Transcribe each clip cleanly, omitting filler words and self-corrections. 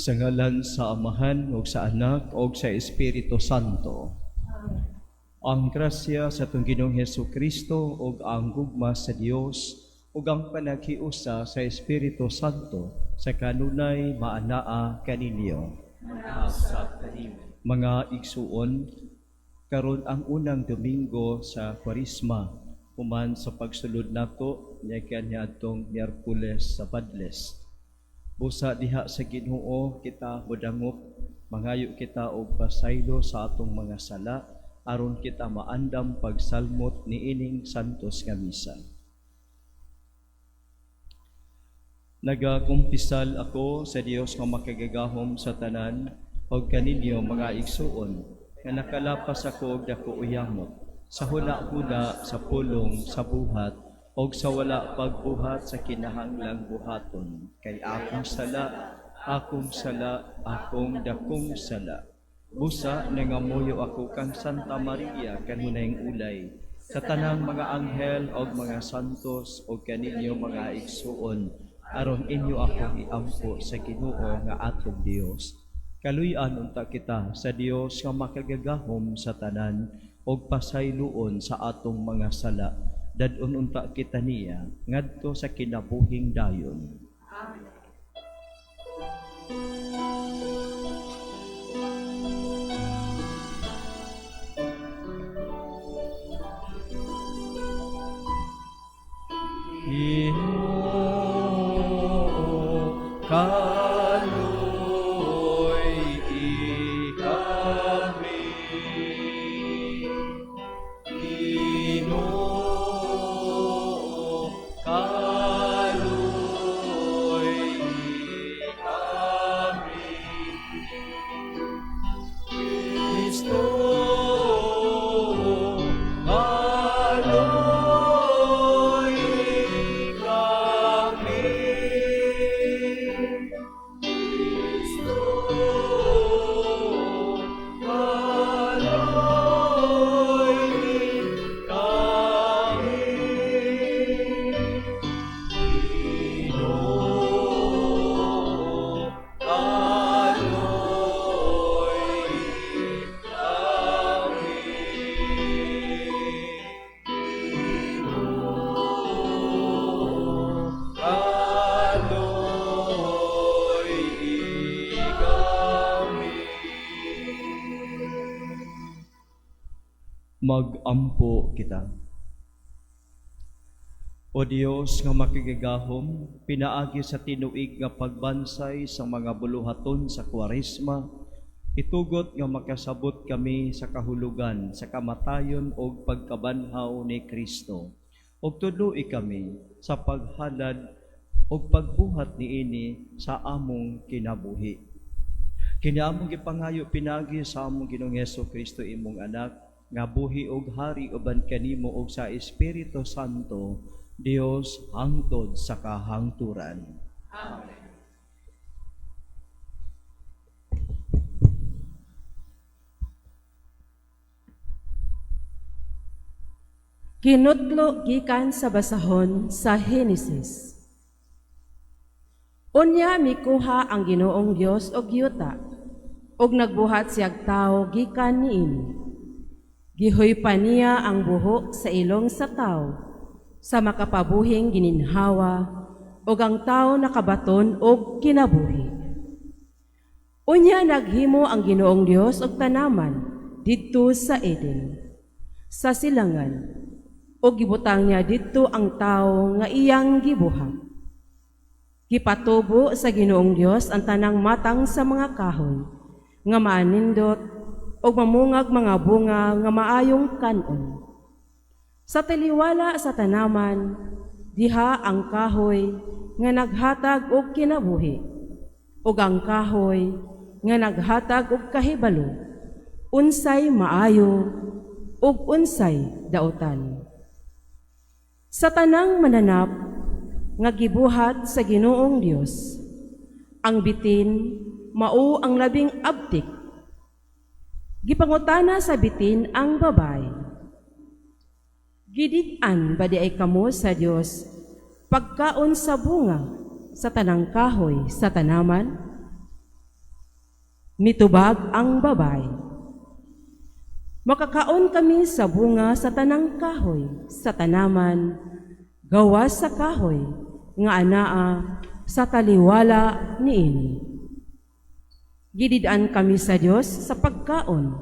Sa ngalan sa Amahan ug sa Anak ug sa Espiritu Santo. Ang grasya sa atong Ginoong Hesus Kristo ug ang gugma sa Dios ug ang panaghiusa sa Espiritu Santo sa kanunay maanaa kaninyo. Mga igsuon, karon ang unang Domingo sa Kwaresma, human sa pagsulod nato niya kaniadtong Miyerkules sa Badles. Busa diha sa Ginoo kita modangop, mangayo kita og pasaylo sa atong mga sala aron kita maandam pagsalmot niining santos nga misa. Nagakumpisal ako sa Dios nga makagagahom sa tanan ug kaninyo mga igsuon nga nakalapas ako og dako uyamot sa huna-huna, sa pulong, sa buhat og sa wala pagbuhat sa kinahanglang buhaton, kay akong sala, akong sala, akong dakong sala. Busa nangamuyo ako kang Santa Maria kanunayng ulay, sa tanang mga anghel og mga santos og kaninyo mga igsuon, aron inyo akong iampo sa Ginoo nga atong Dios. Kaluy-an unta kita sa Dios nga makagagahom sa tanan og pasayloon sa atong mga sala. Dad-on unta kita niya ngadto sa kinabuhing dayon. Amen. Ginoo, kaloy kami. Ginoo, kaloy kami. Kristo, kaloy kami. Kristo, kaloy kami. Ginoo, kaloy kami. Ginoo, kaloy kami. Magampo kita. O Dios nga makigagahom, pinaagi sa tinuig nga pagbansay sa mga buluhaton sa Kwaresma, itugot nga makasabot kami sa kahulugan sa kamatayon og pagkabanhaw ni Kristo. Ug tudloi kami sa paghalad ug pagbuhat niini sa among kinabuhi. Kini among gipangayo pinaagi sa among Ginoong Hesus Kristo, imong anak, nga buhi og hari uban kanimo ug sa Espiritu Santo, Dios hangtod sa kahangturan. Amen. Kinutlo gikan sa basahon sa Henesis. Unya mikuha ang Ginoong Dios og yuta ug nagbuhat siyag tawo gikan niini. Gihuypa niya ang buho sa ilong sa tawo sa makapabuhing gininhawa ug ang tawo nakabaton og kinabuhi. Unya naghimo ang Ginoong Dios og tanaman didto sa Eden sa silangan ug gibutang niya didto ang tawo nga iyang gibuhat. Gipatubo sa Ginoong Dios ang tanang matang sa mga kahoy nga maanindot ug mamungag mga bunga nga maayong kan-on. Sa taliwala sa tanaman, diha ang kahoy nga naghatag og kinabuhi ug ang kahoy nga naghatag og kahibalo, unsay maayo ug unsay dautan. Sa tanang mananap nga gibuhat sa Ginoong Dios, ang bitin mao ang labing abtik. Gipangutana sa bitin ang babae, "Gidid-an ba di ay kamo sa Dios pagkaon sa bunga sa tanang kahoy sa tanaman?" Mitubag ang babae, "Makakaon kami sa bunga sa tanang kahoy sa tanaman, gawas sa kahoy nga anaa sa taliwala niini. Gidid-an kami sa Dios sa pagkaon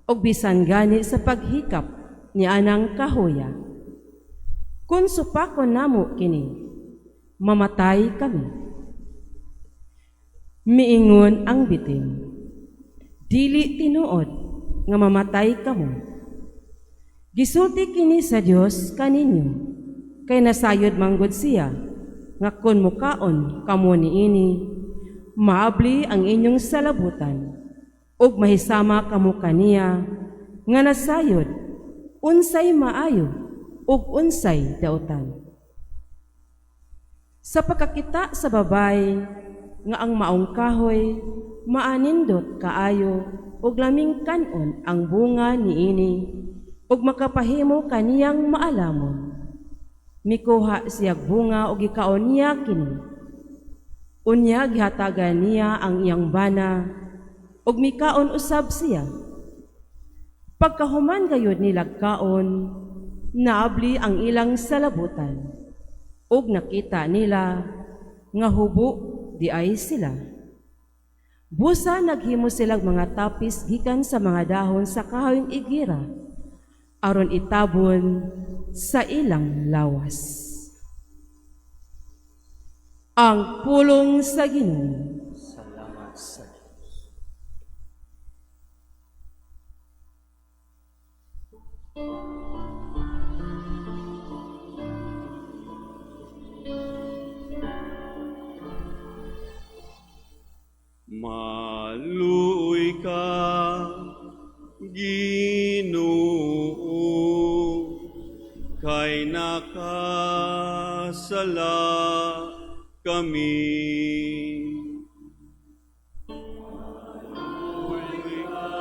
ug bisan gani sa paghikap ni anang kahoya. Kung supakon namo kini, mamatay kami." Miingon ang bitin, "Dili tinuod nga mamatay kamo. Gisulti kini sa Dios kaninyo, kay nasayod manggod siya nga kon mukaon kamo niini, maabli ang inyong salabutan ug mahisama kamo kaniya nga nasayod unsay maayo ug unsay dautan." Sa pagkakita sa babaye nga ang maong kahoy maanindot kaayo ug laming kan-on ang bunga niini ug makapahimo kaniyang maalamon, mikuha siyag bunga ug gikaon niya kini. Unya gihatagan niya ang iyang bana ug mikaon usab siya. Pagkahuman gayud nilag kaon, naabli ang ilang salabutan ug nakita nila nga hubo diay sila. Busa naghimo silag mga tapis gikan sa mga dahon sa kahoyng igira aron itabon sa ilang lawas. Ang pulong sa Ginoo. Salamat sa Diyos. Maluoy ka, Ginoo, kay nakasala kami. Maluoy ka,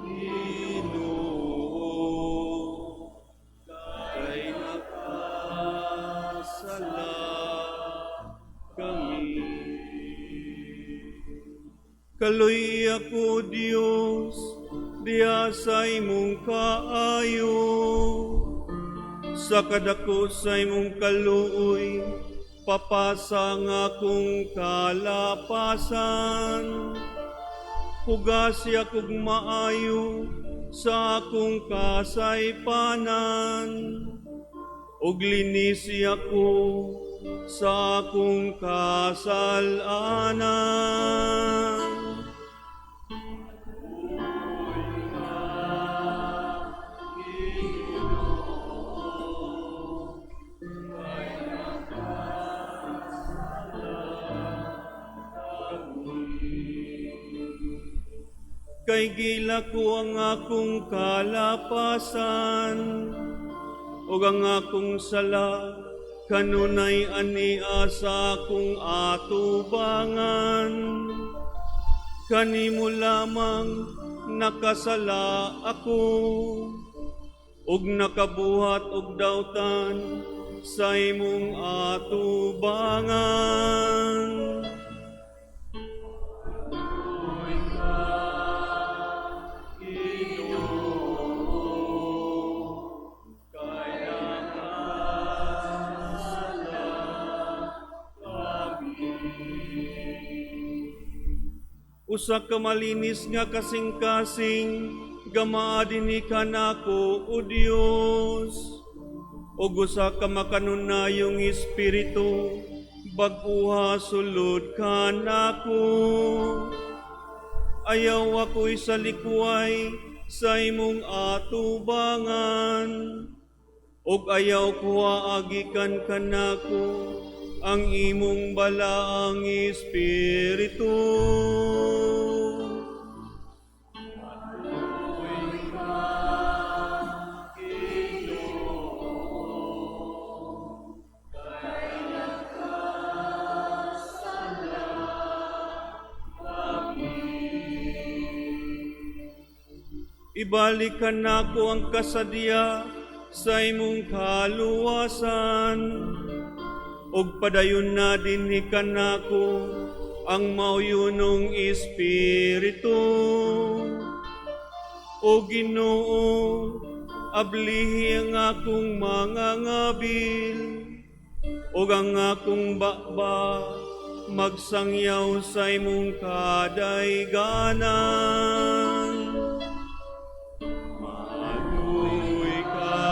Ginoo, kay nakasala kami. Kaluy ako, Diyos, diha sa imong kaayo. Sa kadako sa imong kaluoy, papasa ang akong kalapasan. Hugasi akong maayo sa akong kasaypanan, ug linisi ako sa akong kasalanan. Kay gila ko ang akong kalapasan ug ang akong sala kanunay ania sa akong atubangan. Kanimo lamang nakasala ako ug nakabuhat og dautan sa imong atubangan. Usa ka malinis nga kasing-kasing, gamaa dinhi kanako, O Dios. Ug usa ka makanunayong espiritu, bag-uha sulod kanako. Ayaw ako isalikuay sa imong atubangan, ug ayaw kuhaa gikan kanako ang imong balaang espiritu. Ibalik kanako ang kasadya sa imong kaluwasan, ug padayon na dinhi kanako ang mauyunong Espiritu. O Ginoo, ablihi ang akong mga ngabil, ug ang akong baba magsangyaw sa imong kadayganan. Maluoy ka,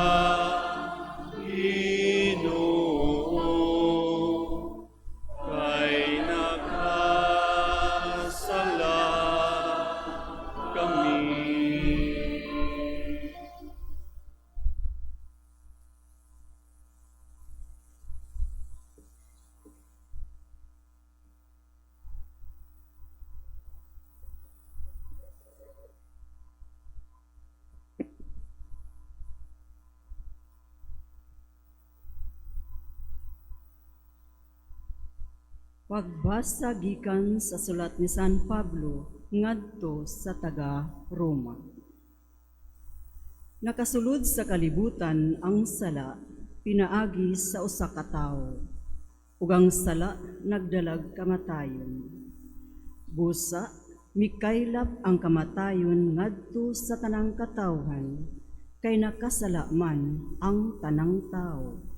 Ginoo, kay nakasala kami. Pagbasa gikan sa sulat ni San Pablo ngadto sa taga Roma. Nakasulod sa kalibutan ang sala pinaagi sa usa ka tawo, ug ang sala nagdalag kamatayon. Busa mikaylap ang kamatayon ngadto sa tanang katawhan, kay nakasala man ang tanang tawo.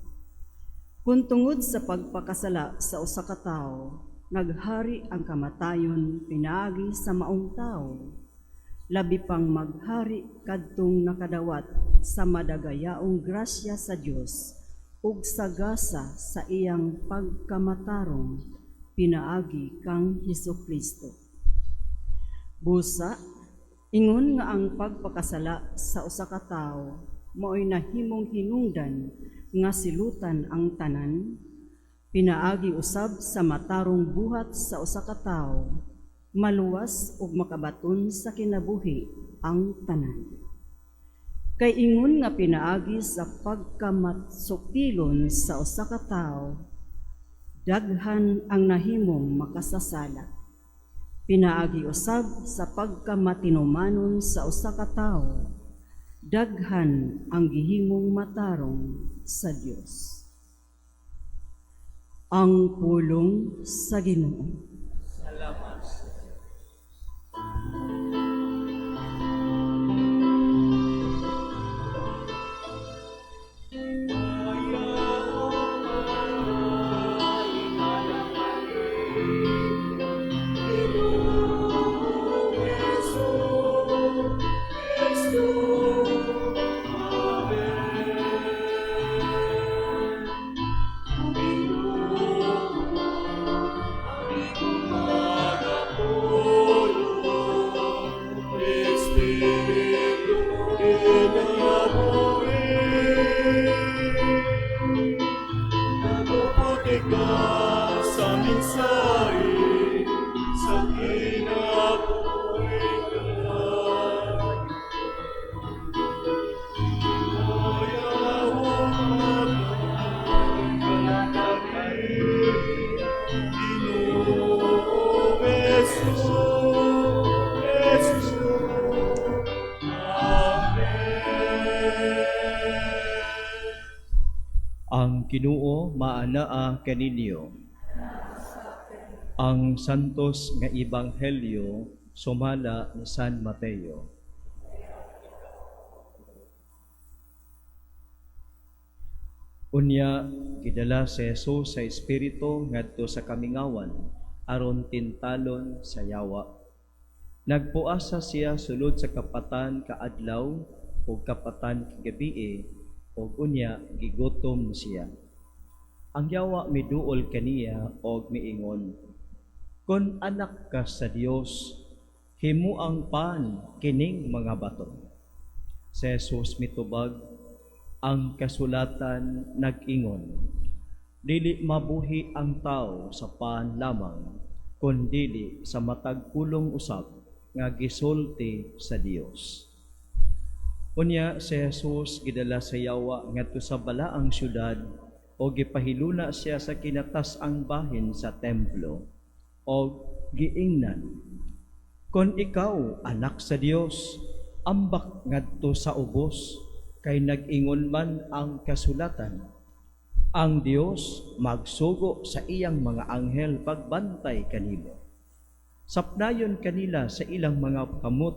Kun tungod sa pagpakasala sa usa ka tawo, naghari ang kamatayon pinaagi sa maong tawo, labi pang maghari kadtong nakadawat sa madagayaong grasya sa Dios ug sa gasa sa iyang pagkamatarong pinaagi kang Hesukristo. Busa, ingon nga ang pagpakasala sa usa ka tawo maoy nahimong hinungdan nga silutan ang tanan, pinaagi usab sa matarong buhat sa usa ka tawo, maluwas ug makabaton sa kinabuhi ang tanan. Kay ingon nga pinaagi sa pagkamatsukilon sa usa ka tawo, daghan ang nahimong makasasala. Pinaagi usab sa pagkamatinumanon sa usa ka tawo, daghan ang gihimong matarong sa Dios. Ang pulong sa Ginoo. Sa mensahe sa kinabuhi. Ang Ginoo maanaa kaninyo. Ang Santos nga Ebanghelyo sumala ni San Mateo. Unya gidala si Jesus sa Espiritu ngadto sa kamingawan aron tintalon sa yawa. Nagpuasa siya sulod sa kapatan ka adlaw ug kapatan kagabii, ug unya gigutom siya. Ang yawa miduol kaniya og miingon, "Kon anak ka sa Dios, himuang pan kining mga bato." Si Jesus mitubag, "Ang kasulatan nag-ingon, dili mabuhi ang tao sa pan lamang, kundili sa matag pulong usab nga gisulti sa Dios." Unya si Jesus gidala sa yawa ngadto sa balaang syudad o gipahiluna siya sa kinatas-ang bahin sa templo o giingnan, "Kon ikaw anak sa Dios, ambak ngadto sa ubos, kay nag-ingon man ang kasulatan, ang Dios magsugo sa iyang mga anghel pagbantay kanimo." Sapnayon kanila sa ilang mga kamot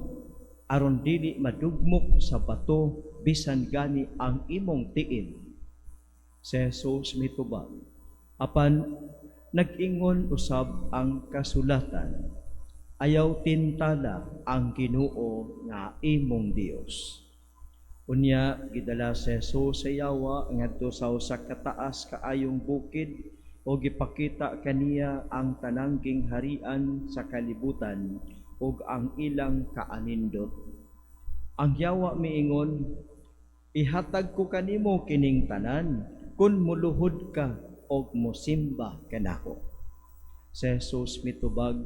aron dili madugmok sa bato bisan gani ang imong tiil." Si Jesus mitubag, "Apan nag-ingon usab ang kasulatan, 'Ayaw tintala ang Ginoo nga imong Dios.'" Unya gidala si Jesus sa yawa ngadto sa usa ka taas kaayong bukid ug gipakita kaniya ang tanang gingharian sa kalibutan ug ang ilang kaanindot. Ang yawa miingon, "Ihatag ko kanimo kining tanan kung muluhod ka og mosimba kanako." Si Jesus mitubag,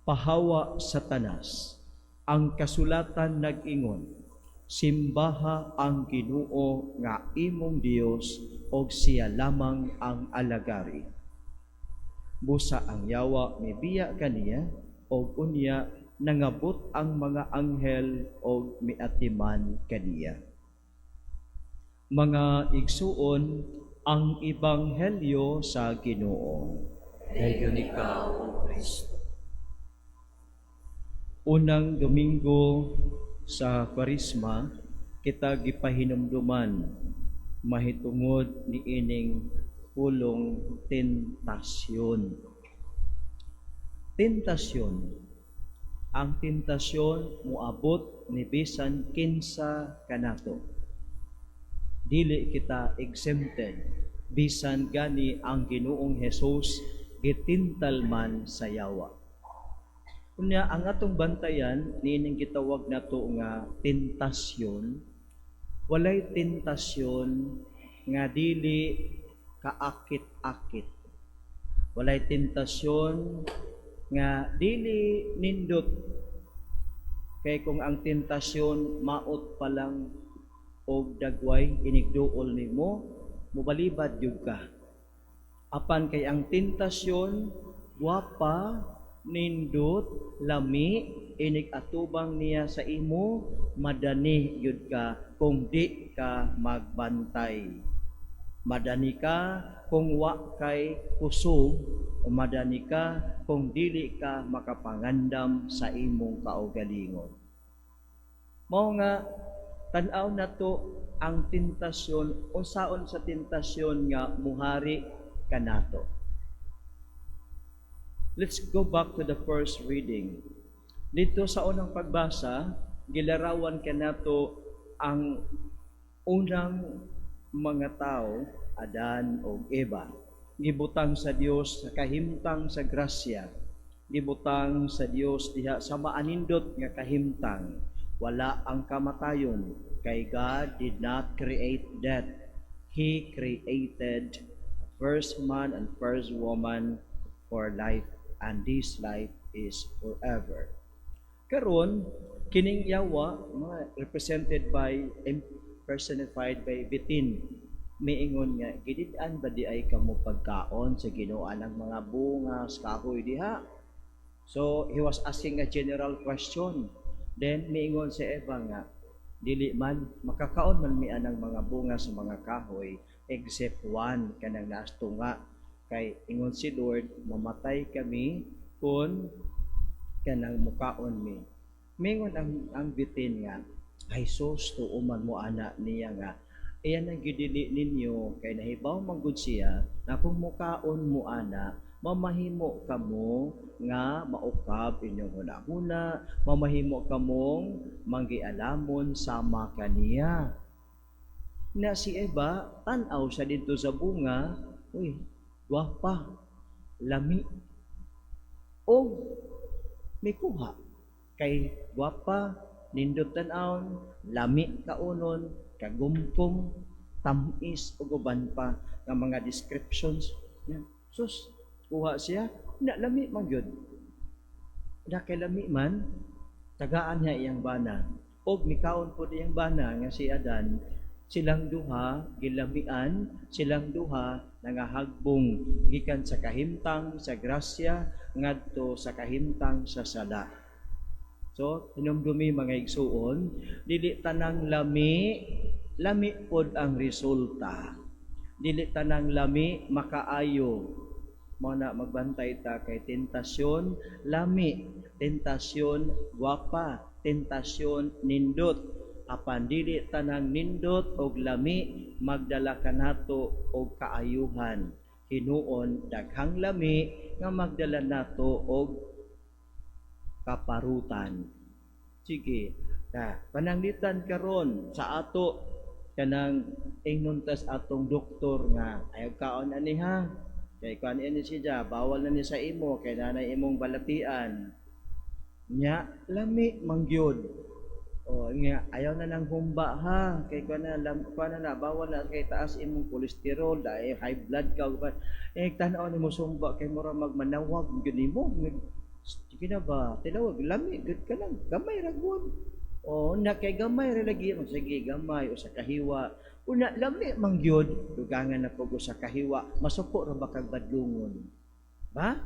"Pahawa, Satanas. Ang kasulatan nag-ingon, 'Simbaha ang Ginoo nga imong Dios ug siya lamang ang alagari.'" Busa ang yawa mibiya kaniya ug unya nangabot ang mga anghel og miatiman kaniya. Mga igsuon, ang ebanghelyo sa Ginoo. Dayon ikaw, O Kristo. Unang Domingo sa Kwaresma, kita gipahinumduman mahitungod niining pulong tentasyon. Tentasyon. Ang tentasyon moabot ni bisan kinsa kanato. Dili kita exempted, bisan gani ang Ginoong Hesus gitintal man sa yawa. Unya ang atong bantayan niining gitawag nato nga tentasyon, walay tentasyon nga dili kaakit-akit. Walay tentasyon nga dili nindot, kay kung ang tentasyon maot pa lang og dagway, inigduol nimo, mobalibad gyud ka. Apan kay ang tentasyon gwapa, nindot, lami, inig atubang niya sa imo, madani gyud ka kung di ka magbantay. Madani ka kung wa kay kusog o madani ka kung dili ka makapangandam sa imong kaugalingon. Mao nga tan-aw nato ang tentasyon, unsaon sa tentasyon nga muhari kanato. Let's go back to the first reading. Dito sa unang pagbasa, gilarawan kanato ang unang mga tao, Adan ug Eva. Gibutang sa Dios sa kahimtang sa grasya. Gibutang sa Dios diha sa maanindot nga kahimtang. Wala ang kamatayon kay God did not create death. He created first man and first woman for life, and this life is forever. Karon, kining yawa, mga represented by, personified by bitin, miingon nga, "Gidid-an ba diay kamo pagkaon sa Ginoo ang mga bunga sa kahoy diha?" So he was asking a general question. Then miingon si Eva nga, "Dili man, makakaon man mi anang mga bunga sa mga kahoy except one, kanang naa sa tunga, kay ingon si Lord, mamatay kami kung kanang mukaon mi." Mingon ang bitin nga, "Ay sus, tuo man mo ana niya nga iyan ang gidili ninyo, kay nahibaw man gud siya na kung mukaon mo ana, mamahimo kamo nga maukab inyong hunahuna, mamahimo kamong manggialamon sama kaniya." Na si Eva, tan-aw siya dito sa bunga, uy, gwapa, lami, o mikuha. Kay gwapa, nindot tan-awon, lami kaunon, kagumkom, tamis ug uban pa nga mga descriptions. Yan. Sus, kuha siya, na lami man gyud. Na kay lami man, tagaan niya iyang bana. Og mikaon po iyang bana nga si Adan, silang duha gilamian, silang duha nangahagbong gikan sa kahimtang sa grasya ngadto sa kahimtang sa sala. So, hinumdumi, mga igsuon, dili tanang lami, lami pod ang resulta. Dili tanang lami makaayo. Mao na magbantay ta kay tentasyon lami, tentasyon gwapa, tentasyon nindot. Apan dili tanang nindot og lami magdala kanato og kaayuhan. Hinuon daghang lami nga magdala nato og kaparutan. Sige, ta pananglitan karon sa ato kanang ingnon tas atong doktor nga ayaw kaon ani ha, kay kuan ini siya, bawal na ni sa imo kay nanay imong balatian nya, lami mangyud. O nga ayaw na nang humba ha, kay kuan na lam, kuan na, na bawal na kay taas imong kolesterol dahil high blood ka. Eh, tan-aw nimo sumba kay mura magmanawag gyud nimo. Sige na ba, tilawag lami gud ka lang, gamay ra gud. O na kay gamay ra lagi mo, sige gamay usa ka hiwa. Una lami man gyud, dugangan na pug usa ka hiwa, masuko ra ba kag badlungon? Ba?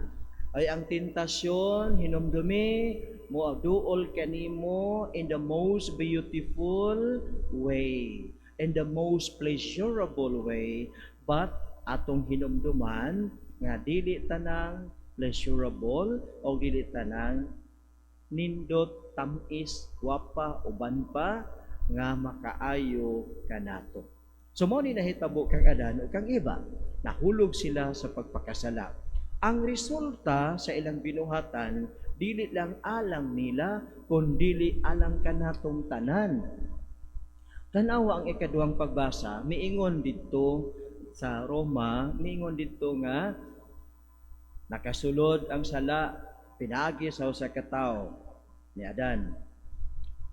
Ay, ang tentasyon, hinumdumi, mo duol kanimo in the most beautiful way, in the most pleasurable way, but atong hinumduman nga dili tanang pleasurable o dili tanang nindot, tamis, gwapa, uban pa nga makaayo kanato. So mao ni nahitabo kang Adan ug kang Eva. Nahulog sila sa pagpakasala. Ang resulta sa ilang binuhatan, dili lang alang nila, kundili alang kanatong tanan. Tanawa ang ikaduhang pagbasa, miingon didto sa Roma, miingon didto nga nakasulod ang sala pinaagi sa usa ka tawo, ni Adan.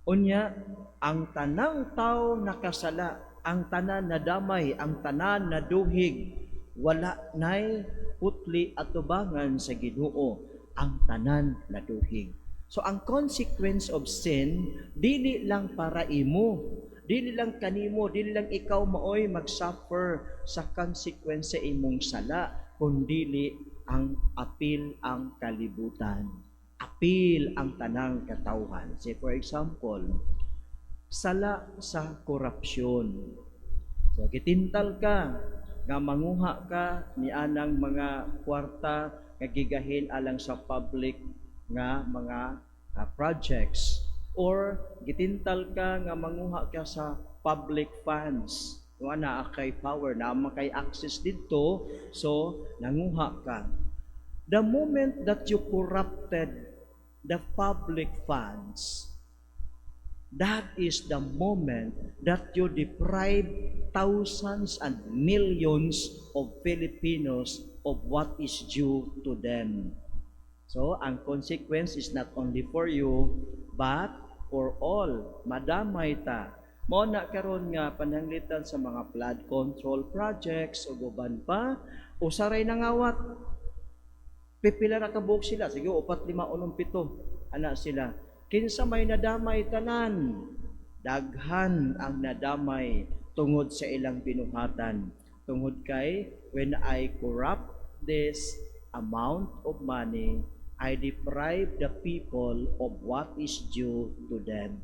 Unya, ang tanang tao nakasala, ang tanan nadamay, ang tanan naduhig, wala nay putli atubangan sa Ginoo, ang tanan naduhig. So ang consequence of sin dili lang para imo, dili lang kanimo, dili lang ikaw maoy mag-suffer sa consequence sa imong sala, kundili ang apil ang kalibutan. Apil ang tanang katawhan. Say, for example, sala sa korupsyon. So gitintal ka nga manguha ka ni anang mga kwarta nga gigahin alang sa public nga mga projects or gitintal ka nga manguha ka sa public funds. Wa naa kay power, naa man kay access didto, so nanguha ka. The moment that you corrupted the public funds, that is the moment that you deprive thousands and millions of Filipinos of what is due to them. So, ang consequence is not only for you, but for all. Madamay ta. Mao na karon nga pananglitan sa mga flood control projects o uban pa, usa ray nangawat. Pipila ra ka buok sila, sige, upat, lima, unom, pito, ana sila. Kinsa may nadamay tanan? Daghan ang nadamay tungod sa ilang binuhatan. Tungod kay when I corrupt this amount of money, I deprive the people of what is due to them.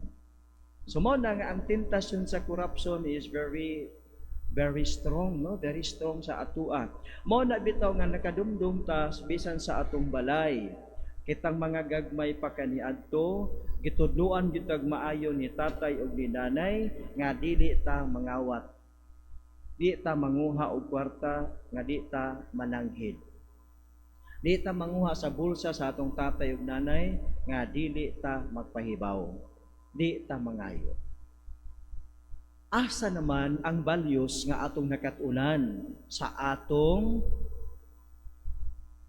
So mao na nga ang tentasyon sa corruption is very very strong, no? Very strong sa atua. Mao na bitaw nga nakadumdum ta bisan sa atong balay. Kitang mga gagmay pa kaniadto, gitudloan gitag maayo ni tatay ug ni nanay nga dili ta mangawat. Di ta manguha og kwarta nga di ta mananghid. Di ta manguha sa bulsa sa atong tatay ug nanay nga dili ta magpahibaw. Di ta mangayo. Asa naman ang values nga atong nakat-unan sa atong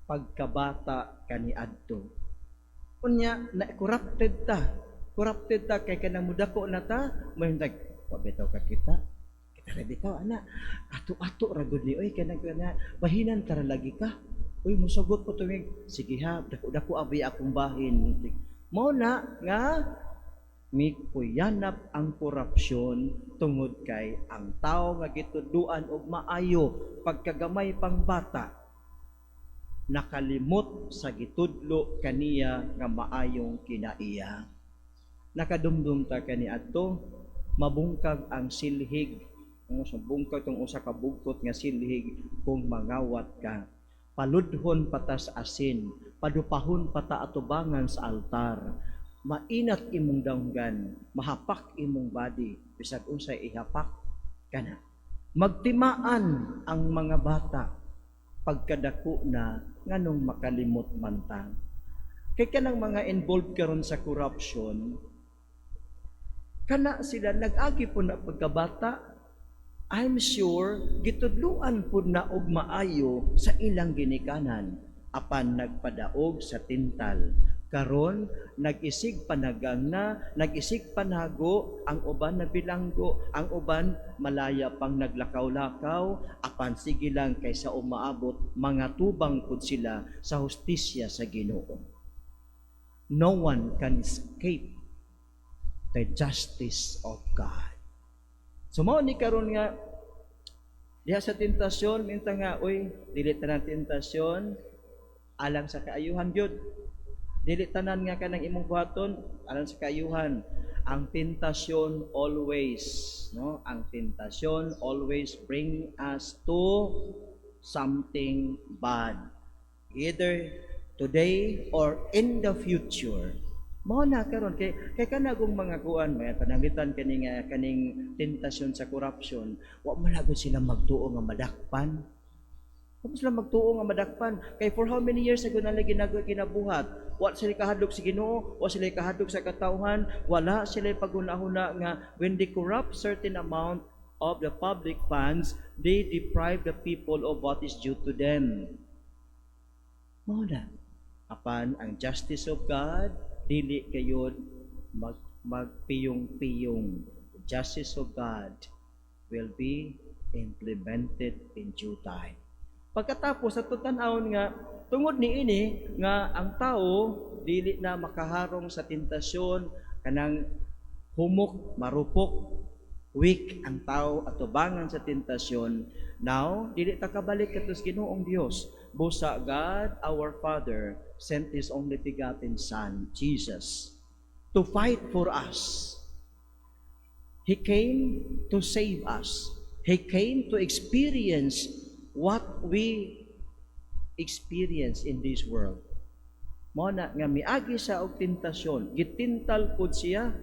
pagkabata kaniadto? Unya na corrupted ta. Corrupted ta kay kanang mudako na ta, may nag wa bitaw ka kita. Kita ra bitaw ana. Ato-ato ra gud ni oy, kanang kana bahinan ta ra lagi ka. Uy, musugot ko tuwing sige ha, dako-dako abi akong bahin. Mao na nga mikuyanap ang korupsyon tungod kay ang tao nga gitudluan og maayo pagkagamay pang bata, nakalimot sa gitudlo kaniya nga maayong kinaiya. Nakadumdum ta kaniadto, mabungkag ang silhig. Ang sa bungkag tong usa ka bugkot nga silhig kung mangawat ka. Paludhon pa ta sa asin, padupahon pa ta atubangan sa altar. Mainat imong danggan, mahapak imong body, bisag unsay ihapak kana. Magtimaan ang mga bata pagkadako na, nganong makalimot man ta. Kay kanang mga involved karon sa corruption, kana sila nag-agi po na pagkabata, I'm sure gitudluan pud na og maayo sa ilang ginikanan, apan nagpadaog sa tintal. Karon nag-isig panagang na, nag-isig panago, ang uban na bilanggo, ang uban malaya pang naglakaw-lakaw, apan sige lang kaysa umaabot, mga tubang pud sila sa hustisya sa Ginoo. No one can escape the justice of God. So mao ni karon nga diha sa tentasyon, minta nga, "Uy, dili tanan tentasyon alang sa kaayuhan gyud. Dili tanan nga kanang imong buhaton alang sa kaayuhan." Ang tentasyon always, no? Ang tentasyon always bring us to something bad. Either today or in the future. Mao na karon kay kanagong mga kuan, may pananglitan kani nga kaning tentasyon sa corruption, wa man lagod sila magtuo nga madakpan. Wa man sila magtuo nga madakpan kay for how many years ago nila ginabuhat. Wa sila kahadlok sa Ginoo, wa sila kahadlok sa katawhan, wala sila paghuna-huna nga when they corrupt certain amount of the public funds, they deprive the people of what is due to them. Mao na. Apan ang justice of God dili kayon magpiyong-piyong. The justice of God will be implemented in due time. Pagkatapos ato tan-awon nga tungod niini nga ang tao dili na makaharong sa tentasyon, kanang humok, marupok, weak ang tao atubangan sa tentasyon. Now, dili ta kabalik kadto sa Ginoong Dios. Busa God, our Father, sent His only begotten Son, Jesus, to fight for us. He came to save us. He came to experience what we experience in this world. Mao na nga miagi sa og tentasyon, gitintal pud siya,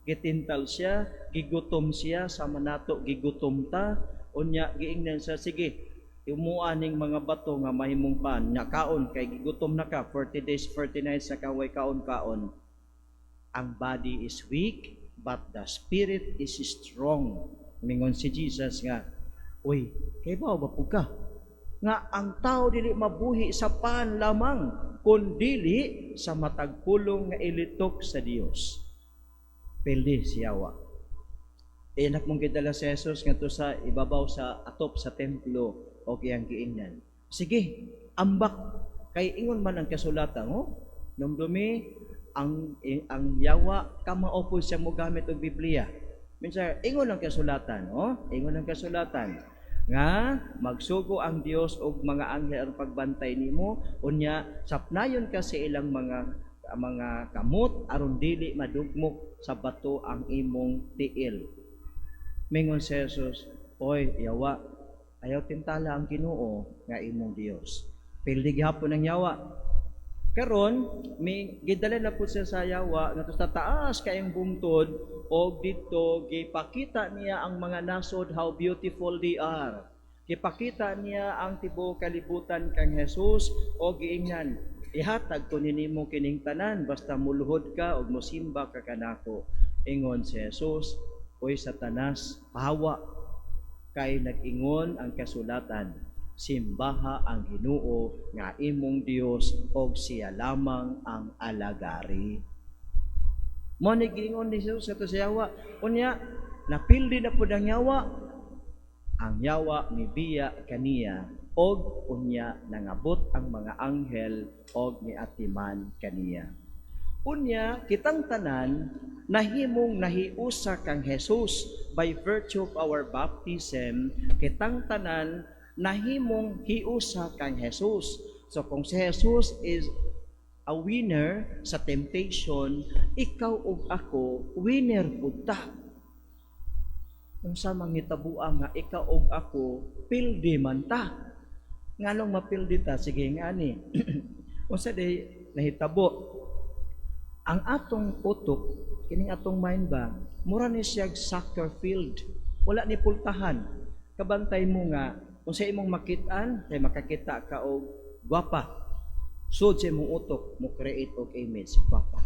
gitintal siya, gigutom siya sama nato gigutom ta, unya giingnan siya, "Sige, himua ning mga bato nga mahimong pan, nga kaon kay gigutom na ka, 40 days, 40 nights na ka way kaon-kaon." Ang body is weak, but the spirit is strong. Mingon si Jesus nga, "Uy, kay ba pud ka nga ang tao dili mabuhi sa pan lamang, kundili sa matag pulong nga ilitok sa Dios." Pildi siya wa. Inak mong gidala si Jesus ngadto sa ibabaw sa atop sa templo o iyang giingnan, "Sige, ambak kay ingon man ang kasulatan." Oh, numdumi ang yawa kamao po siya mo gamit og Biblia. Minsan, ingon ang kasulatan, oh, ingon ang kasulatan nga magsugo ang Dios og mga anghel ang pagbantay nimo, unya sapnayon ka sa ilang mga kamot aron dili madugmok sa bato ang imong tiil. Mingon si Jesus, "Oy, yawa, ayaw tintala ang Ginoo nga imong Dios." Pildi gihapon ang yawa. Karon, may gidala na po siya sa yawa ngadto sa taas kayong bungtod og didto gipakita niya ang mga nasod, how beautiful they are. Gipakita niya ang tibuok kalibutan kang Jesus og giingnan, "Ihatag ko nimo kining tanan basta muluhod ka og mosimba ka kanako." Ingon si Jesus, "Oy Satanas, pahawa, kay nag-ingon ang kasulatan, simbaha ang Ginoo nga imong Dios og siya lamang ang alagari." Mo ni giingon ni Jesus ato sa yawa. Unya napildi na pud ang yawa. Ang yawa mibiya kaniya og unya nangabot ang mga anghel og miatiman kaniya. Unya kitang tanan nahimong nahiusa kang Jesus by virtue of our baptism, kitang tanan nahimong hiusa kang Jesus. So kung si Jesus is a winner sa temptation, ikaw ug ako winner pud ta. Unsa manghitabua nga ikaw ug ako pildi man ta? Nganong mapildi ta? Sige nga ni. Unsa day nahitabo? Ang atong utok, kining atong mind ba, mura ni siya soccer field. Wala ni pultahan. Kabantay mo nga kung sa imong makit-an, kay makakita ka og gwapa. Sud sa imong utok, mo create og image, gwapa.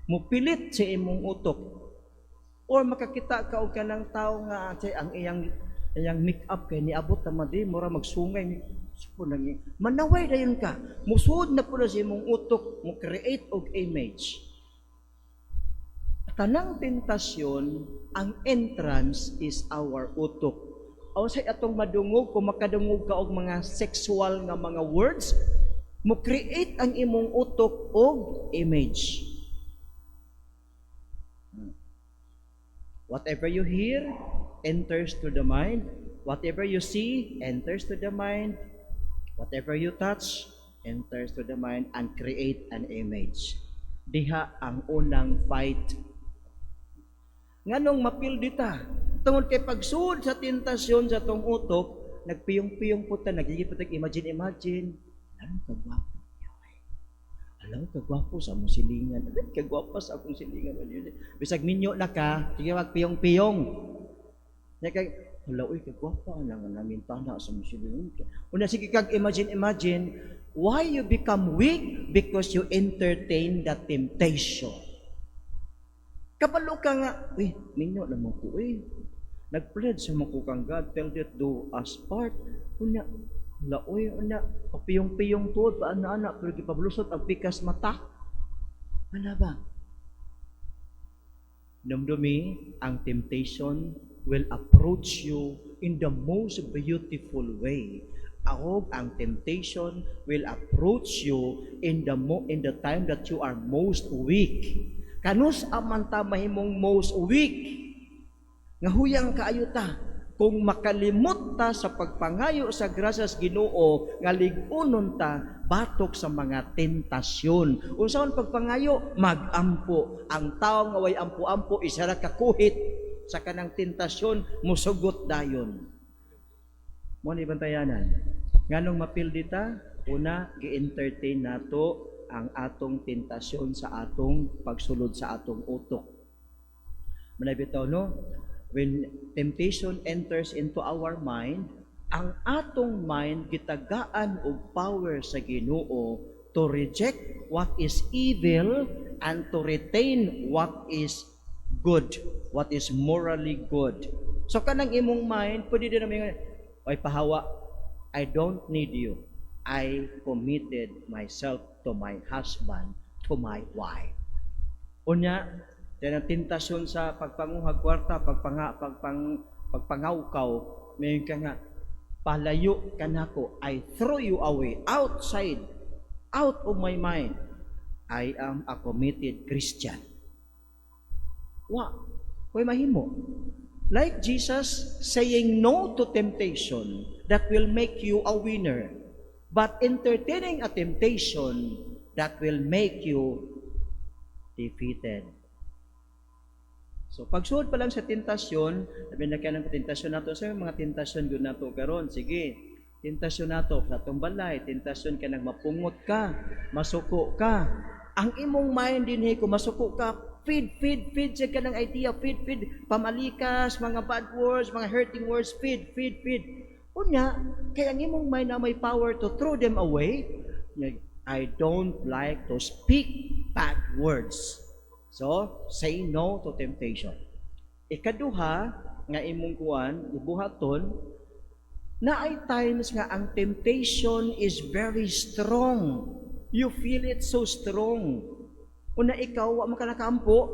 Mupilit sa imong utok or makakita ka og kanang tawo nga say ang iyang iyang make-up kay niabot ta di mura magsungay supo nang manaway dayon ka, musud na pud sa imong utok, mo create og image. Tanang tentasyon, ang entrance is our utok. Aw sa atong madungog, kung makadungog ka og mga sexual nga mga words, mo create ang imong utok og image. Whatever you hear enters to the mind. Whatever you see enters to the mind. Whatever you touch enters to the mind and create an image. Diha ang unang fight. Nganong mapildi ta? Tungod kay pagsud sa tentasyon sa tong utok, nagpiyong-piyong po ta, nagiging po ta, imagine, imagine. Alam kagwapo niya. Alam kagwapo sa among silingan. Alam kagwapo sa akong silingan. Bisag minyo na ka, sige magpiyong-piyong. Nya kay hala, uy, kagwapa na nga namin tana sa among silingan. Una sige kag imagine, imagine, why you become weak? Because you entertain the temptation. Kabalo ka nga, uy, minyo na mo ko, uy. Nag-pledge sa mo ko kang God, till death do us part. Unya, hala, uy, unya, piyong-piyong tuod, pa ana-ana, pero gipablusot ang pikas mata. Ano ba? Namdumi, ang temptation will approach you in the most beautiful way. Ako, ang temptation will approach you in the time that you are most weak. Kanus aman ta mahimong most weak? Nga huyang kaayo ta kung makalimot ta sa pagpangayo sa grasya sa Ginoo nga lig-unon ta batok sa mga tentasyon. Unsaon pagpangayo? Magampo. Ang tao nga way ampo-ampo, isa ra ka kuhit sa kanang tentasyon, musugot dayon. Mo ni bantayanan. Nganong mapildi ta? Una, gi-entertain nato ang atong tentasyon sa atong pagsulod sa atong utok. Manay bitaw, no? When temptation enters into our mind, ang atong mind gitagaan og power sa Ginoo to reject what is evil and to retain what is good, what is morally good. So kanang imong mind, pwede din namin, "Oy pahawa, I don't need you. I committed myself to my husband, to my wife." Unya, yan ang tentasyon sa pagpanguhag kwarta, pagpangawkaw, may ka nga, "Palayo ka nako, I throw you away, outside, out of my mind. I am a committed Christian." Wa, ko'y mahimo. Like Jesus saying no to temptation that will make you a winner, but entertaining a temptation that will make you defeated. So pagsuod pa lang sa tentasyon, sabi na kaya ng tentasyon nato, sa mga tentasyon gud nato karon, sige. Tentasyon nato sa atong balay, tentasyon ka nang mapungot ka, masuko ka. Ang imong mind din kung masuko ka, feed, feed, feed siya ka ng idea, feed, feed, pamalikas, mga bad words, mga hurting words, feed, feed, feed. Unya, kaya ang imong mind na may power to throw them away. I don't like to speak bad words. So, say no to temptation. Ikaduha, nga imong kuan, ibuhaton, na ay times nga ang temptation is very strong. You feel it so strong. Una ikaw, wa man ka nakaampo,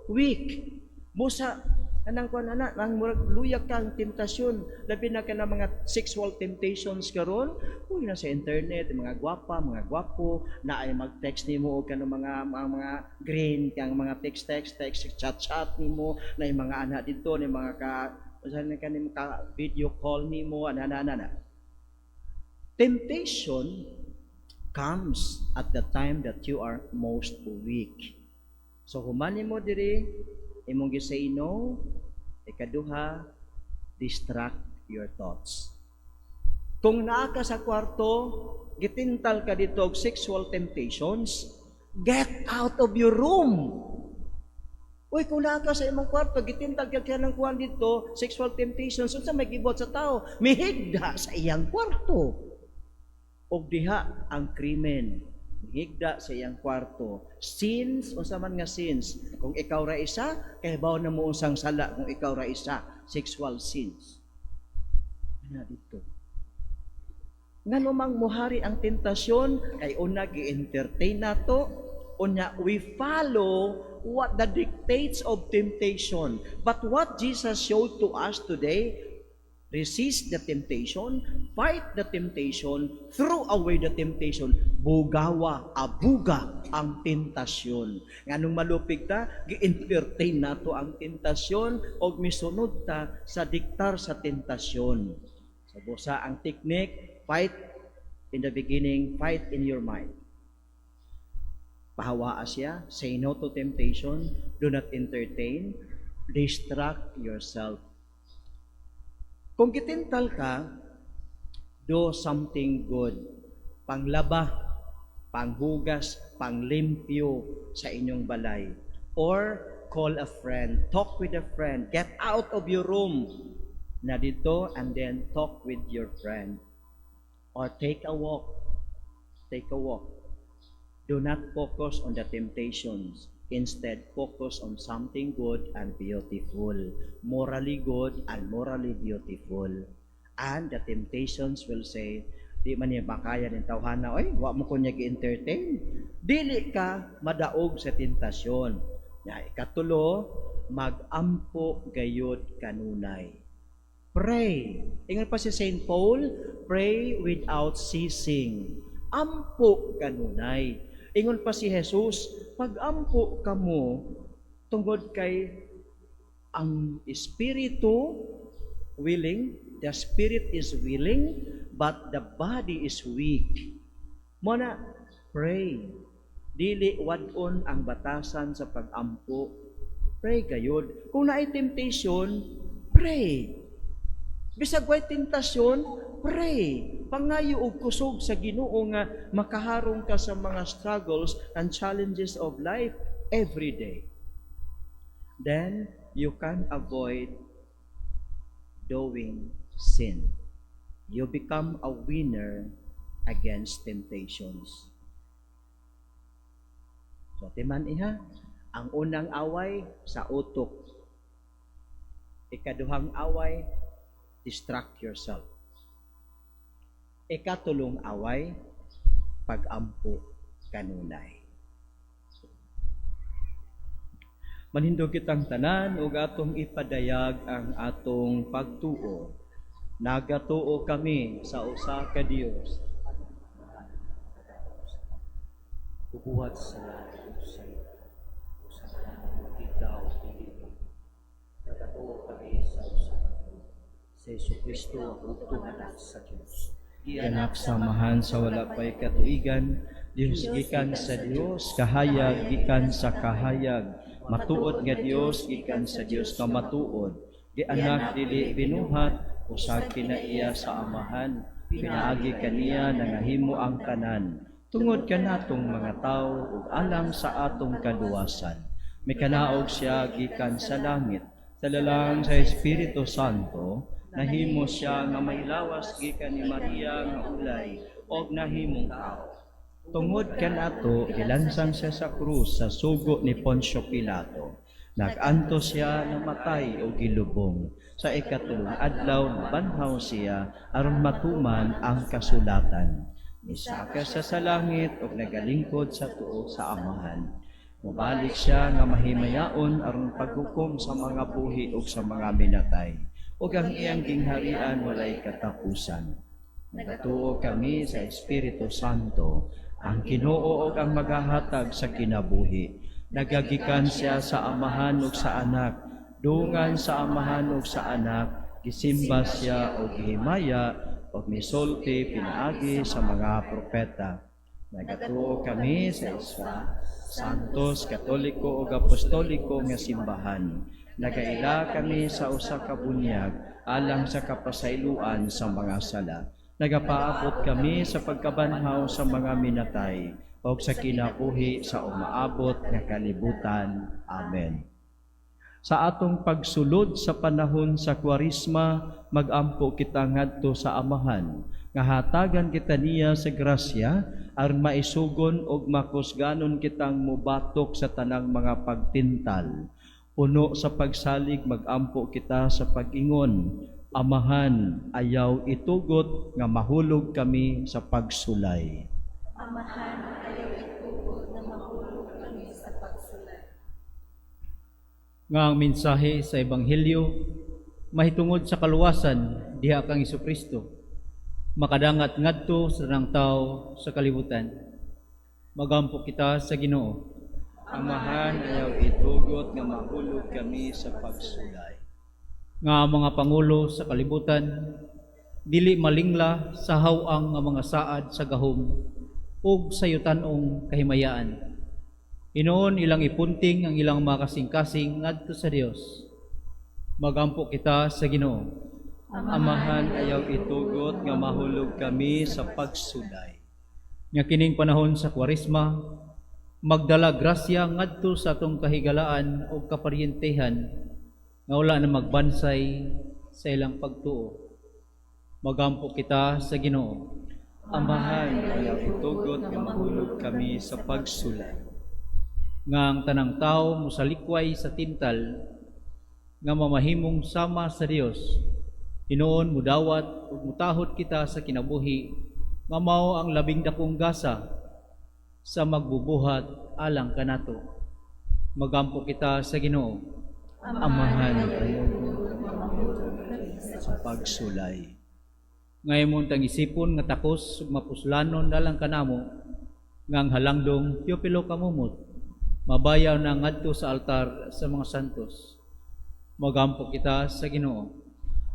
weak. Busa, anang kuan ana, nang murag luyag kang tentasyon, labi na ka na mga sexual temptations karon, uy, na sa internet, mga gwapa, mga gwapo, na ay mag-text nimo og kanang mga green kang mga text text text chat chat nimo, na yung mga ana dito, ni mga ka usan na kanimo ka video call nimo, ana ana ana. Temptation comes at the time that you are most weak. So human nimo diri imong gi-say no, ikaduha, distract your thoughts. Kung naa ka sa kwarto, gitintal ka didto og sexual temptations, get out of your room. Uy, kung naa ka sa imong kwarto, gitintal ka kaya ng kuwan didto, sexual temptations, unsa may gibuhat sa tao? Mihigda sa iyang kwarto. Og diha ang krimen. Mihigda sa iyang kwarto. Sins, unsa man nga sins? Kung ikaw ra isa, kahibaw na mo unsang sala kung ikaw ra isa, sexual sins. Ana didto. Ngano mang muhari ang tentasyon, kay una gi-entertain nato, unya we follow what the dictates of temptation. But what Jesus showed to us today, resist the temptation, fight the temptation, throw away the temptation, bugawa, abuga ang tentasyon. Nganong malupig ta, gi-entertain nato ang tentasyon og misunod ta sa diktar sa tentasyon. Sa busa ang technique, fight in the beginning, fight in your mind. Pahawaa siya, say no to temptation, do not entertain, distract yourself. Kung gitintal ka, do something good. Panglaba, panghugas, panglimpyo sa inyong balay. Or call a friend, talk with a friend, get out of your room na didto and then talk with your friend. Or take a walk. Take a walk. Do not focus on the temptations. Instead, focus on something good and beautiful. Morally good and morally beautiful. And the temptations will say, "Di man niya makaya ning tawhana, oy, wa mo ko niya gi-entertain." Dili ka madaog sa tentasyon. Na ikatulo, magampo gayud kanunay. Pray. Ingon pa si Saint Paul, "Pray without ceasing." Ampo kanunay. Ingon pa si Jesus, "Pag-ampo kamo tungod kay ang espiritu willing, the spirit is willing, but the body is weak." Mao na, pray. Dili wad-on ang batasan sa pag-ampo. Pray gayud. Kung naay temptation, pray. Bisag way tentasyon, pray. Pangayo og kusog sa Ginoo nga makaharong ka sa mga struggles and challenges of life every day. Then you can avoid doing sin. You become a winner against temptations. So, timan iha, ang unang away sa utok. Ikaduhang away, distract yourself. Ikatulong away, pagampo kanunay. Manindog kitang tanan ug atong ipadayag ang atong pagtuo. Nagatuo kami sa usa ka Dios. Bubuhat sa langit ug sa yuta, ug sa tanan makita o dili makita. Nagatuo kami sa usa ka Ginoo, sa Hesukristo ang bugtong Anak sa Dios. Gianak sa Amahan sa wala pay katuigan, Dios gikan sa Dios, kahayag gikan sa kahayag, matuod nga Dios gikan sa Dios nga matuod, gianak dili binuhat, usa kinaiya sa Amahan, pinaagi kaniya nangahimo ang tanan. Tungod kanatong mga tawo ug alang sa atong kaluwasan, mikanaog siya gikan sa langit, sa lalang sa Espiritu Santo, nahimo siya nga mahilawas gikan ni Maria nga ulay og nahimong tao. Tungod kanato gilansang siya sa krus sa sugo ni Poncio Pilato. Nag-antos siya, namatay o gilubong. Sa ikatulong adlaw nabanhaw siya aron matuman ang kasulatan. Misaka siya sa langit ug nagalingkod sa tuo sa Amahan. Mobalik siya nga mahimayaon aron paghukom sa mga buhi ug sa mga minatay. Ug ang iyang gingharian walay katapusan. Nagatuo kami sa Espiritu Santo, ang Ginoo ug ang magahatag sa kinabuhi. Nagagikan siya sa Amahan ug sa Anak, dungan sa Amahan ug sa Anak, gisimba siya og gihimaya ug misulti pinaagi sa mga propeta. Nagatuo kami sa isa, Santos, Katoliko ug Apostoliko nga simbahan. Nagaila kami sa usa ka bunyag alang sa kapasayloan sa mga sala. Nagapaabot kami sa pagkabanhaw sa mga minatay ug sa kinabuhi sa umaabot nga kalibutan. Amen. Sa atong pagsulod sa panahon sa Kwarisma, magampo kita ngadto sa Amahan, nga hatagan kita niya sa grasya aron maisugon ug makusganon kitang mubatok sa tanang mga pagtintal. Puno sa pagsalig, magampo kita sa pag-ingon, Amahan, ayaw itugot nga mahulog kami sa pagsulay. Amahan, ayaw itugot na mahulog kami sa pagsulay. Nga ang mensahe sa Ebanghelyo mahitungod sa kaluwasan diha kang Kristo makadangat ngadto sa tanang tawo sa kalibutan. Magampo kita sa Ginoo. Amahan, ayaw itugot nga mahulog kami sa pagsulay. Nga ang mga pangulo sa kalibutan dili malingla sa haw-ang nga mga saad sa gahom ug sa yutan-ong kahimayaan. Hinuon ilang ipunting ang ilang mga kasing-kasing ngadto sa Dios. Magampo kita sa Ginoo. Amahan, ayaw itugot nga mahulog kami sa pagsulay. Nga kining panahon sa Kwaresma magdala grasya ngadto sa atong kahigalaan ug kaparyentehan nga wala na magbansay sa ilang pagtuo. Magampo kita sa Ginoo. Amahan, ayaw itugot nga mahulog kami sa pagsulay. Nga ang tanang tao mosalikway sa tintal nga mamahimong sama sa Dios. Hinuon mudawat ug mutahod kita sa kinabuhi nga mao ang labing dakong gasa sa magbubuhat alang kanato. Magampo kita sa Ginoo. Amahan, ayaw sa pagsulay. Nga imong tang-isipon nga takos ug mapuslanon alang kanamo nga ang halangdong Teopilo Camomot mabayaw na ngadto sa altar sa mga santos. Magampo kita sa Ginoo.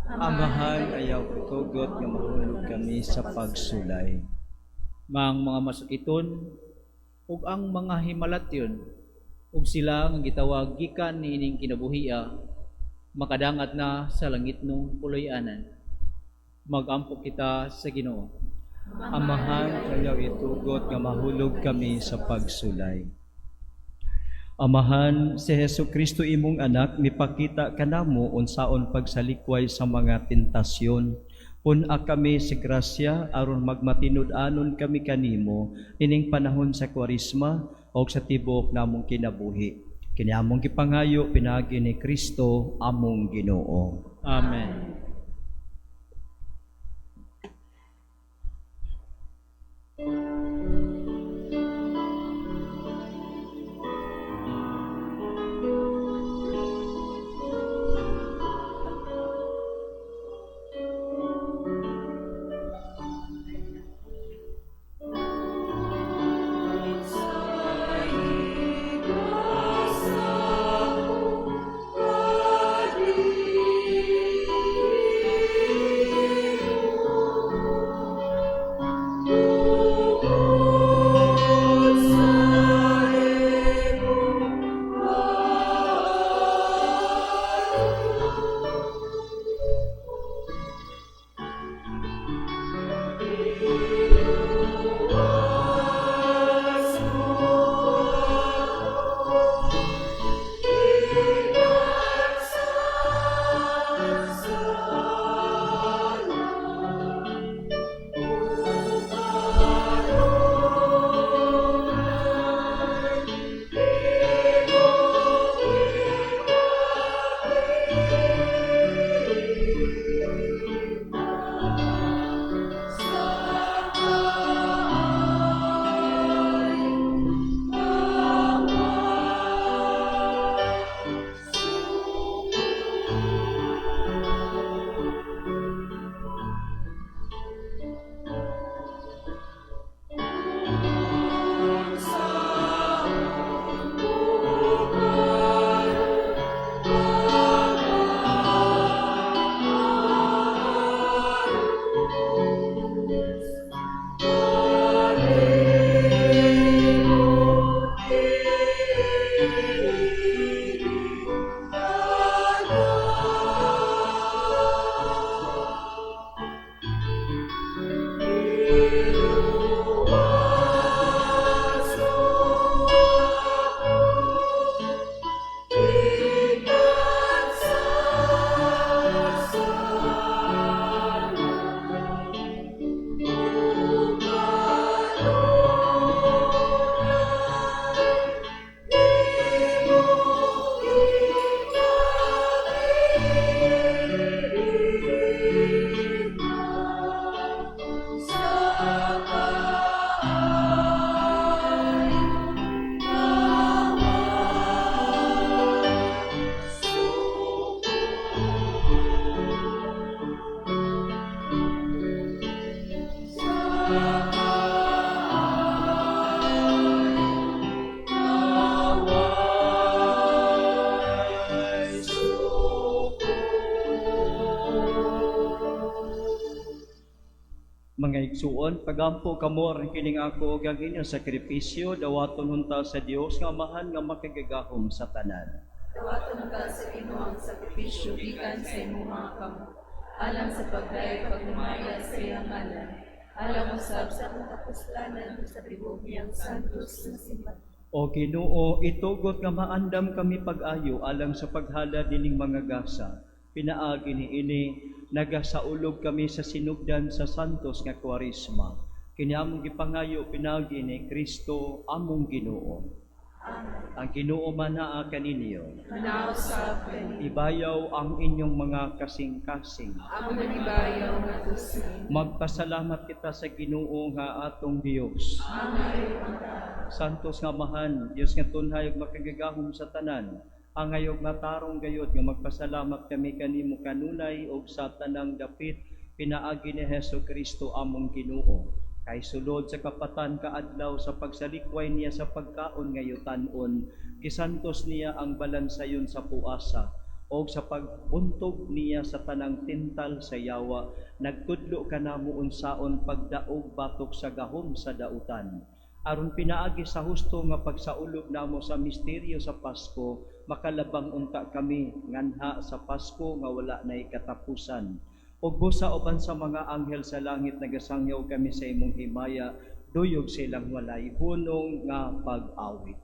Amahan, ayaw itugot nga mahulog kami sa pagsulay. Nga ang mga masakiton ug ang mga himalatyon ug sila nga gitawag gikan niining kinabuhia makadangat na sa langitnong puloy-anan. Magampo kita sa Ginoo. Amahan, ayaw itugot nga mahulog kami sa pagsulay. Amahan, si Hesu Kristo imong anak mipakita kanamo unsaon pagsalikway sa mga tentasyon. Pun-a kami sa grasya aron magmatinud-anon kami kanimo ining panahon sa Kwaresma ug sa tibuok namong kinabuhi. Kini among gipangayo pinaagi ni Kristo among Ginoo. Amen. Sa igsuon, pagampo kamo aron kining ako ug ang inyong sakripisyo dawaton hunta sa Dios nga Amahan nga makagagahom sa tanan. Dawaton ka sa Ginoo ang sakripisyo gikan sa imong mga kamot, alang sa pagdayeg paghimaya sa iyang ngalan, alang usab sa atong kapuslanan ug sa tibuok niyang santos nga simbahan. O Ginoo, itugot nga maandam kami pag-ayo alang sa paghalad nining mga gasa. Pinaagi niini nagasaulog kami sa sinugdan sa santos nga Kwaresma. Kini among gipangayo pinaagi ni Kristo among Ginoo. Ang Ginoo manaa kaninyo. Manausab kani. Ibayaw ang inyong mga kasing-kasing. Among ibayaw ngadto sa Ginoo. Magpasalamat kita sa Ginoo nga atong Dios. Santos nga Amahan, Dios nga tunhay ug makagagahom sa tanan, angay og matarong gayod nga magpasalamat kami kanimo kanunay ug sa tanang dapit pinaagi ni Hesus Kristo among Ginoo. Kay sulod sa kapatan kaadlaw sa pagsalikway niya sa pagkaon ngayutanon, gisantos niya ang balansayon sa puasa og sa pagbuntog niya sa tanang tintal sa yawa, nagtudlo kanamo unsaon pagdaog batok sa gahom sa dautan. Aron pinaagi sa husto nga pagsaulog namo sa misteryo sa Pasko, makalabang unta kami nganha sa Pasko nga wala nay katapusan. Ug busa uban sa mga anghel sa langit nagasangyaw kami sa imong himaya, duyog silang walay hunong nga pag-awit.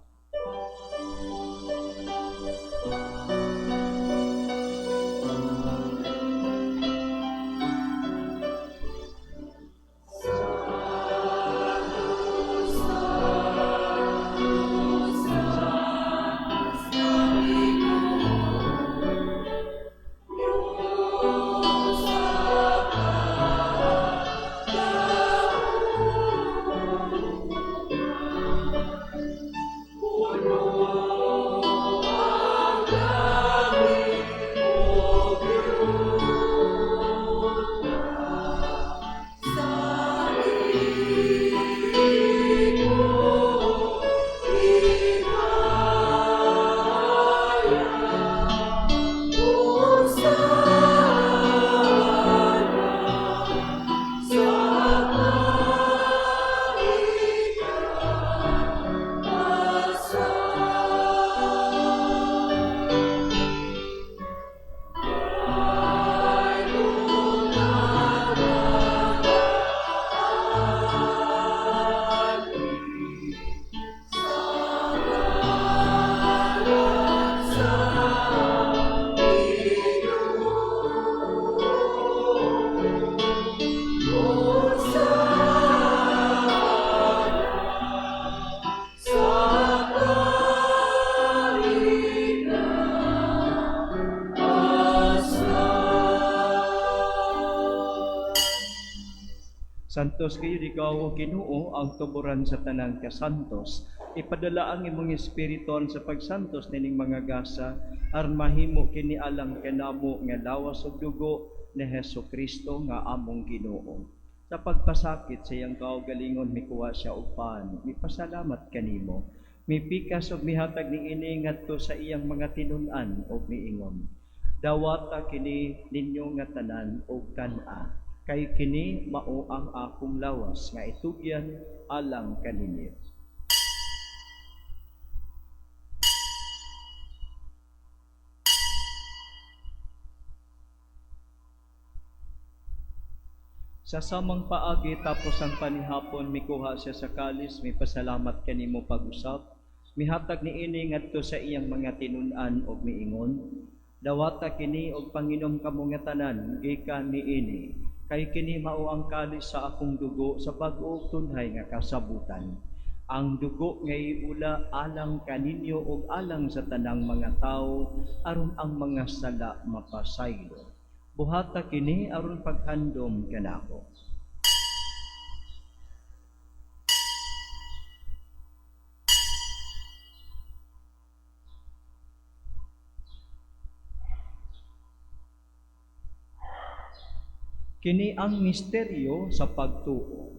Santos kayo ikaw o Ginoo ang tuburan sa tanang kasantos. Ipadala ang imong espiritu sa pagsantos nining mga gasa aron mahimo kini alang kanamo nga lawas ug dugo ni Hesus Kristo nga among Ginoo. Sa pagpasakit sa iyang kaugalingon mikuha siya og pan, mipasalamat kanimo. Mipikas ug mihatag niini ngadto sa iyang mga tinun-an ug miingon: Dawata kini ninyo nga tanan og kan-a, kay kini mao ang akong lawas nga itugyan alang kaninyo. Sa samang paagi tapos ang panihapon, mikuha siya sa kalis, mipasalamat kanimo pag-usap, mihatag niini ngadto sa iyang mga tinun-an ug miingon: Dawata kini og panginom kamo nga tanan gikan niini, kay kini mao ang kalis sa akong dugo sa bag-o ug tunhay nga kasabutan. Ang dugo nga iula alang kaninyo ug alang sa tanang mga tawo aron ang mga sala mapasaylo. Buhata kini aron paghandom kanako. Kini ang misteryo sa pagtuo.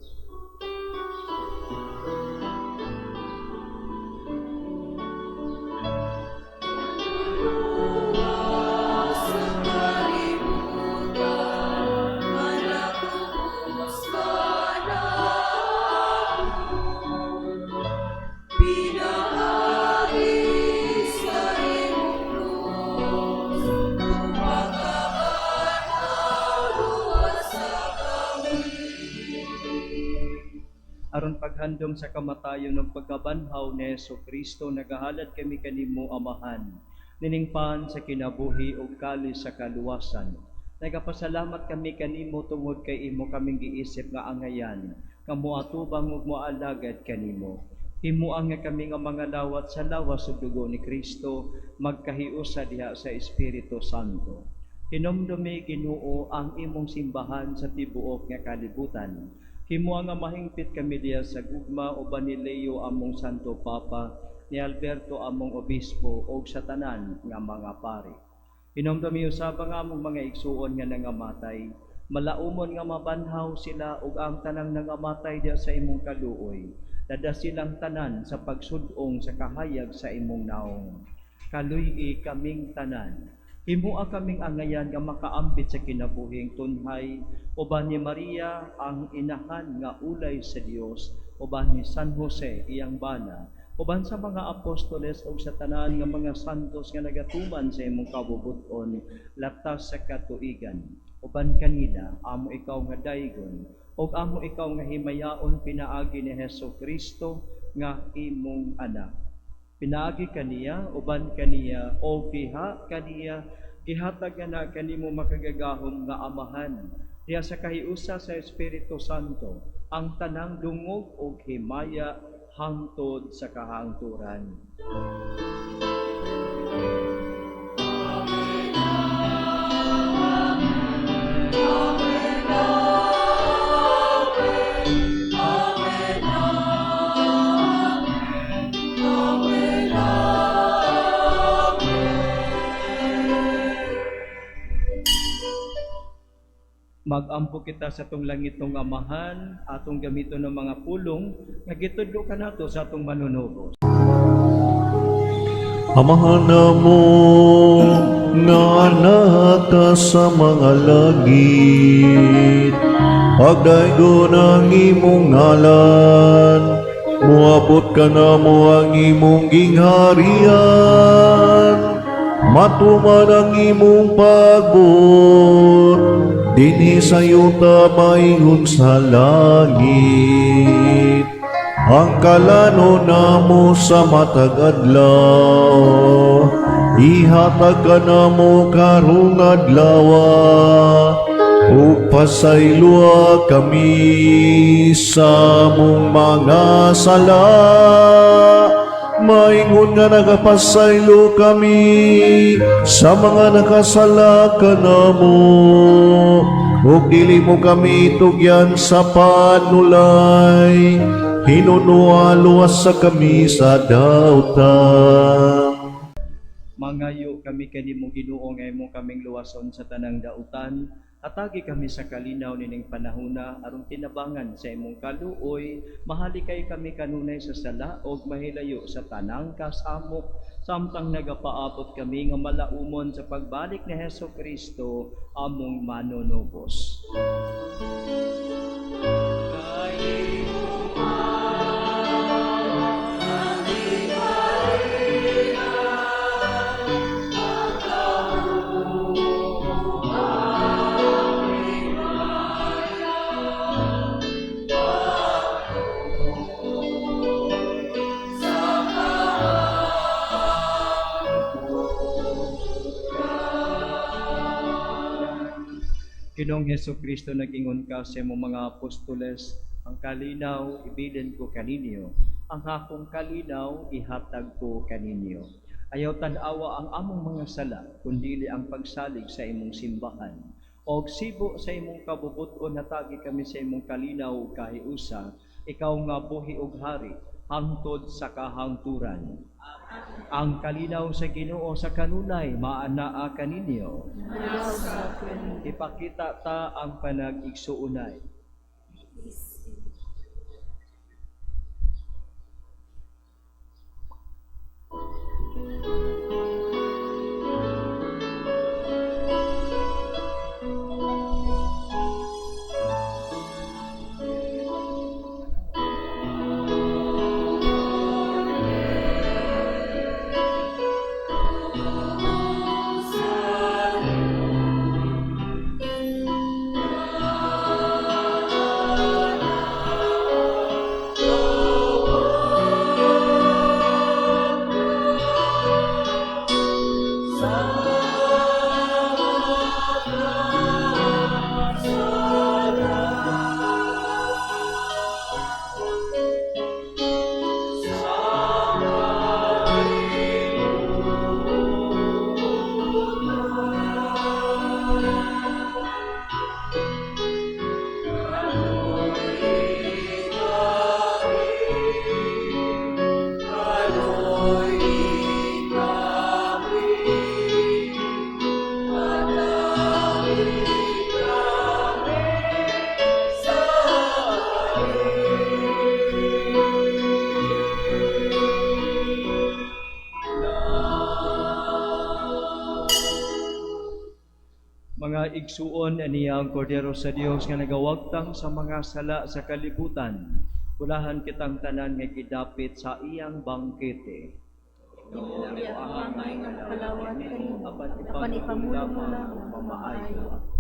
Sa kalibutan, manatubos ka. Aron paghandom sa kamatayon ug pagkabanhaw ni Hesus Kristo, nagahalad kami kanimo, Amahan, nining pan sa kinabuhi ug kalis sa kaluwasan. Nagapasalamat kami kanimo tungod kay imo kaming giisip nga angayan, nga moatubang ug moalagad kanimo. Himoa nga kami nga mga lawat sa lawas ug dugo ni Kristo magkahiusa diha sa Espiritu Santo. Hinumdumi, Ginoo, ang imong simbahan sa tibuok nga kalibutan. Himoa nga mahingpit kami diha sa gugma uban ni Leo among Santo Papa, ni Alberto among Obispo ug sa tanan nga mga pari. Hinumdumi usab ang among mga igsuon nga nangamatay. Malaumon nga mabanhaw sila ug ang tanang nangamatay diha sa imong kaluoy. Lada silang tanan sa pagsud-ong sa kahayag sa imong naong. Kaluy-i kaming tanan. Himoa kaming angayan nga makaambit sa kinabuhing tunhay uban ni Maria ang inahan nga ulay sa Dios, uban ni San Jose iyang bana, uban sa mga apostoles ug sa tanan nga mga santos nga nagatuman sa imong kabubut-on latas sa katuigan. Uban kanila amo ikaw nga daygon ug amo ikaw nga himayaon pinaagi ni Hesus Kristo nga imong anak. Pinaagi kaniya, uban kaniya, o diha kaniya, gihatag nga na kanimo makagagahom nga Amahan, diha sa kahiusa sa Espiritu Santo, ang tanang dungog ug himaya hangtod sa kahangturan. Magampo kita sa atong langitnong Amahan, atong gamiton ng mga pulong nga gitudlo kanato sa atong manunubos. Amahan namo nga naa ka sa mga langit, pagdaygon ang imong ngalan, moabot kanamo ang imong gingharian, matuman ang imong pagbuot dinhi sa yuta maingon sa langit. Ang kalano namo sa matag adlaw, ihatag kanamo karong adlaw, ug pasayloa kami sa among mga sala, maingon nga nagapasaylo kami sa mga nakasala kanamo, ug dili mo kami tugyan sa panulay, hinunua luwasa kami sa dautan. Mangayo kami kanimo, Ginoo, nga imo kaming luwason sa tanang dautan. Hatagi kami sa kalinaw nining panahuna aron tinabangan sa imong kaluoy, mahalikay kami kanunay sa sala ug mahilayo sa tanang kasamok samtang nagapaabot kami nga malaumon sa pagbalik ni Hesus Kristo among manunubos. Ginoong Hesus Kristo, nag-ingon ka sa imong mga apostoles, "Ang kalinaw ibilin ko kaninyo, ang akong kalinaw ihatag ko kaninyo." Ayaw tan-awa ang among mga sala, kundili ang pagsalig sa imong simbahan. Og sibo sa imong kabubut-on, hatagi kami sa imong kalinaw ug kahiusa, ikaw nga buhi ug hari hangtod sa kahangturan. Ang kalinaw sa Ginoo sa kanunay maanaa kaninyo. Ipakita ta ang panag-igsuonay. Mga igsuon, aniya ang Kordero sa Dios nga nagawagtang sa mga sala sa kalibutan. Bulahan kitang tanan nga gidapit sa iyang bangkete. Ginoo, ako angay nga mokalawat kanimo, Apan apan ipamulong mo lamang ang mamaayo. maayo.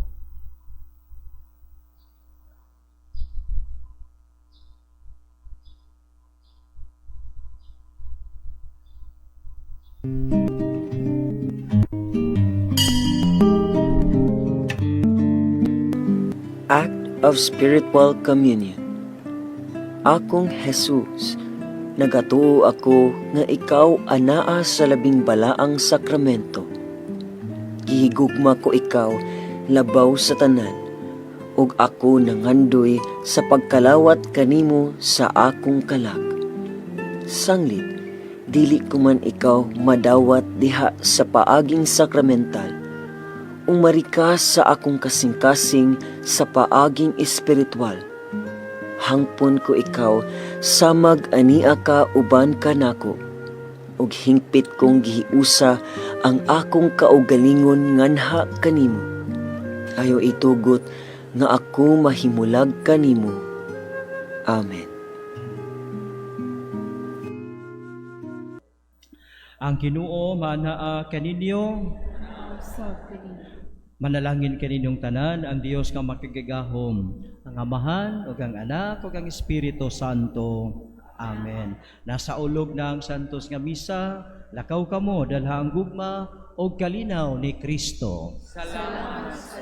Act of Spiritual Communion. Akong Jesus, nagatuo ako nga ikaw anaa sa labing balaang sakramento. Gihigugma ko ikaw labaw sa tanan, ug ako nangandoy sa pagkalawat kanimo sa akong kalag. Sanglit, dili ko man ikaw madawat diha sa paaging sakramental. Umari ka sa akong kasing-kasing sa paaging espiritual. Hangpon ko ikaw samag ania ka uban kanako. Ug hingpit kong gihiusa ang akong kaugalingon nganha kanimo. Ayo itugot nga ako mahimulag kanimo. Amen. Ang Ginoo manaa kaninyo. Manalangin kaninyong tanan ang Dios nga makagagahom, ang Amahan ug ang Anak ug ang Espiritu Santo. Amen. Nasa ulog na ang santos nga misa, lakaw kamo dalha ang gugma ug kalinaw ni Kristo. Salamat.